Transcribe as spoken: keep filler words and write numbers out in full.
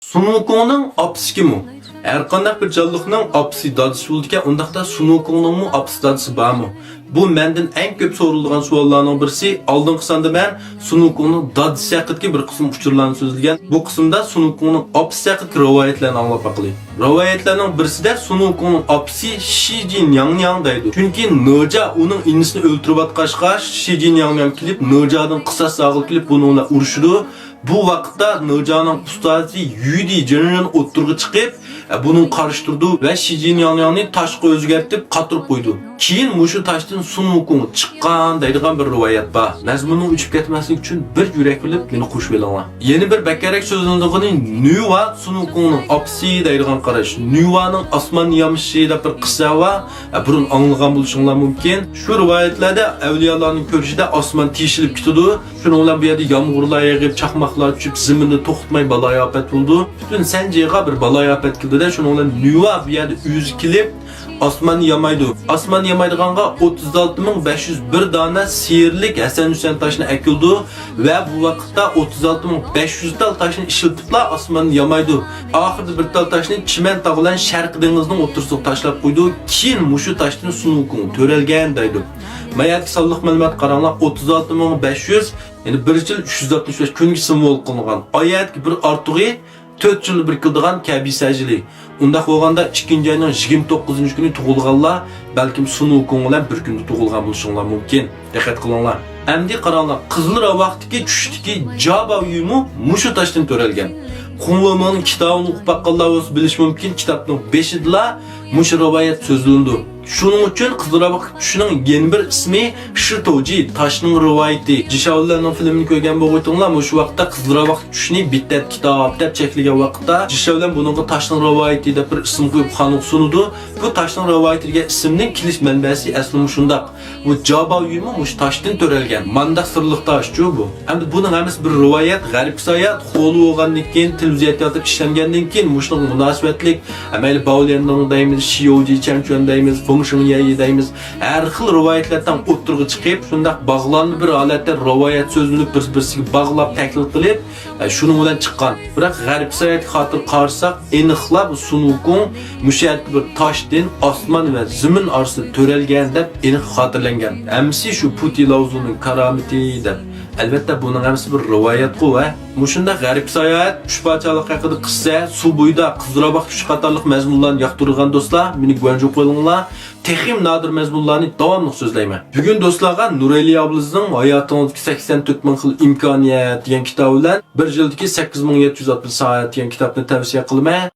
سۇن ۋۇكۇڭنىڭ ئاپىسى كىمۇ؟ ھەر قانداق بىر جانلىقنىڭ ئاپىسى، دادىسى بولىدىكەن، ئۇنداقتا سۇن ۋۇكۇڭنىڭمۇ ئاپىسى، دادىسى بارمۇ؟ بۇ مەندىن ئەڭ كۆپ سورىلىدىغان سوئاللارنىڭ بىرسى. ئالدىنقى ساندا مەن سۇن ۋۇكۇڭنىڭ دادىسى ھەققىدىكى بىر قىسىم ئۇچۇرلارنى سۆزلىگەن. بۇ قىسىمدا سۇن ۋۇكۇڭنىڭ ئاپىسى ھەققىدىكى رىۋايەتلەرنى ئاڭلاپ باقىلى. رىۋايەتلەرنىڭ بىرسىدە سۇن ۋۇكۇڭنىڭ ئاپىسى شى جىن ياڭياڭ دەيدۇ. چۈنكى نېجا ئۇنىڭ ئىنىسىنى ئۆلتۈرۈۋاتقاچقا، شى جىن ياڭياڭ كېلىپ، نېجادىن قىساس ئالغىلى كېلىپ، بۇنىڭ بىلەن ئۇرۇشىدۇ. بۇ ۋاقىتتا نېجانىڭ ئۇستازى يۈدى جىنرېن ئوتتۇرىغا چىقىپ، بۇنىڭغا قارشى تۇرىدۇ ۋە شى جىن ياڭياڭنى تاشقا ئۆزگەرتىپ قاتۇرۇپ قويىدۇ. كېيىن مۇشۇ تاشتىن سۇن ۋۇكۇڭ چىققان دەيدىغان بىر رىۋايەت بار. مەزمۇننىڭ ئۆچۈپ كەتمەسلىكى ئۈچۈن بىر يۈرەك بولۇپ مېنى قوشۇۋېلىڭلار. يەنە بىر بەكرەك سۆزلىنىدىغىنى نۈۋا سۇن ۋۇكۇڭنىڭ ئاپىسى دەيدىغان قاراش. نۈۋانىڭ ئاسمان يامىشى دەپ بىر قىسسە بار. بۇرۇن ئاڭلىغان بولۇشۇڭلار مۇمكىن. شۇ رىۋايەتلەردە ئەۋلىيالارنىڭ كۆرۈشىدە ئاسمان تېشىلىپ كېتىدۇ. شۇنىڭ بىلەن بۇ يەردە يامغۇرلار يېغىپ، چاقماقلار چۈشۈپ، زېمىندا توختىماي بالايىئاپەت بولىدۇ. پۈتۈن سەنجىغا بىر بالايىئاپەت كېلىدۇ-دە، شۇنىڭ بىلەن نۈۋا بۇ يەردە ئۆزى كېلىپ، ئاسماننى يامايدۇ. ئاسماننى يامايدىغانغا ئوتتۇز ئالتە مىڭ بەش يۈز بىر دانە سېرىلىك ھەسەن ھۈسەن تاشنى ئەكېلىدۇ ۋە بۇ ۋاقىتتا ئوتتۇز ئالتە مىڭ بەش يۈز تال تاشنى ئىشلىتىپلا ئاسماننى يامايدۇ. ئاخىرىدا بىر تال تاشنى چىمەن تاغ بىلەن شەرقىي دېڭىزنىڭ ئوتتۇرىسىغا تاشلاپ قويىدۇ. كېيىن مۇشۇ تاشتىن سۇن ۋۇكۇڭ تۆرەلگەن دەيدۇ. مايەتكە سانلىق مەلۇمات قاراڭلار، ئوتتۇز ئالتە مىڭ بەش يۈز، يەنى بىر يىل ئۈچ يۈز ئاتمىش بەش كۈنگە سىمۋول قىلىنغان. ئايەتكە بىر ئارتۇقى تۆت يىلدا بىر كېلىدىغان كەبىسە ئەجىلى. ئۇنداق بولغاندا ئىككىنچى ئاينىڭ يىگىرمە توققۇزىنچى كۈنى تۇغۇلغانلار بەلكىم سۇن ۋۇكۇڭ بىلەن بىر كۈندە تۇغۇلغان بولۇشۇڭلار مۇمكىن. دىققەت قىلىڭلار. ئەمدى قاراڭلار، قىزىل راۋاقتىكى چۈشتىكى جاباۋيۈمۇ مۇشۇ تاشتىن تۆرەلگەن. خۇڭلېمىڭنىڭ كىتابىنى ئوقۇپ باققانلار بولسا بىلىشى مۇمكىن، كىتابنىڭ بېشىدىلا مۇشۇ رىۋايەت سۆزلىنىدۇ. شۇنىڭ ئۈچۈن قىزىل راۋاق چۈشىنىڭ يەنە بىر ئىسمى شىتوجى، تاشنىڭ رىۋايىتى. جىشاۋلەرنىڭ فىلىمىنى كۆرگەن بولغۇيتۇڭلار، مۇشۇ ۋاقىتتا قىزىل راۋاق چۈشىنى بىتتەت كىتاب دەپ چەكلىگەن ۋاقىتتا، جىشاۋلەن بۇنىڭغا تاشنىڭ رىۋايىتى دەپ بىر ئىسىم قويۇپ خانغا سۇنىدۇ. بۇ تاشنىڭ رىۋايىتى دېگەن ئىسىمنىڭ كېلىش مەنبەسى ئەسلىمۇ شۇنداق. بۇ جاباۋيۈمۇ مۇشۇ تاشتىن تۆرەلگەن. مانداق سىرلىق تاشچۇ بۇ. ئەمدى بۇنىڭ ھەممىسى بىر رىۋايەت، غەربىي ساياھەت، خولى بولغاندىن كېيىن، تېلېۋىزىيە تىياتىردا ئىشلەنگەندىن كېيىن، مۇشۇنىڭغا مۇناسىۋەتلىك، مەيلى باۋليەننىڭ دەيمىز، شيوجى چەنچۈەن دەيمىز، فېڭشىڭيەي دەيمىز، ھەر خىل رىۋايەتلەر تەڭ ئوتتۇرىغا چىقىپ، شۇنداق باغلانما بىر ھالەتتە رىۋايەت سۆزلىنىپ، بىر-بىرسىگە باغلاپ، تەھلىل قىلىپ، ئە، شۇنىڭ بىلەن چىققان. بىراق غەربىي ساياھەتكە خاتىرە قارىساق، ئېنىقلا بۇ سۇن ۋۇكۇڭ مۇشۇ يەردىكى بىر تاشتىن ئاسمان ۋە زېمىن ئارىسىدا تۆرەلگەن دەپ ئېنىق خاتىرىلەنگەن. ھەممىسى شۇ پۇتى لاۋزۇنىڭ كارامىتى دەپ. ئەلۋەتتە، بۇنىڭ ھەممىسى بىر رىۋايەتقۇ ۋە مۇشۇنداق غەربىي ساياھەت، ئۈچ پادىشاھلىق ھەققىدە قىسسە، سۇ بويىدا قىزىل راۋاق چۈشى قاتارلىق مەزمۇنلارنى ياقتۇرىدىغان دوستلار، مېنى گۇەنجۇغا قويۇلۇڭلار. تېخىمۇ نادىر مەزمۇنلارنى داۋاملىق سۆزلەيمەن. بۈگۈن دوستلارغا نۇرئەلى ئابلىزنىڭ ھاياتىڭىزدىكى سەكسەن تۆت مىڭ خىل ئىمكانىيەت دېگەن كىتابى بىلەن بىر يىلدىكى سەككىز مىڭ يەتتە يۈز ئاتمىش سائەت دېگەن كىتابنى تەۋسىيە قىلىمەن.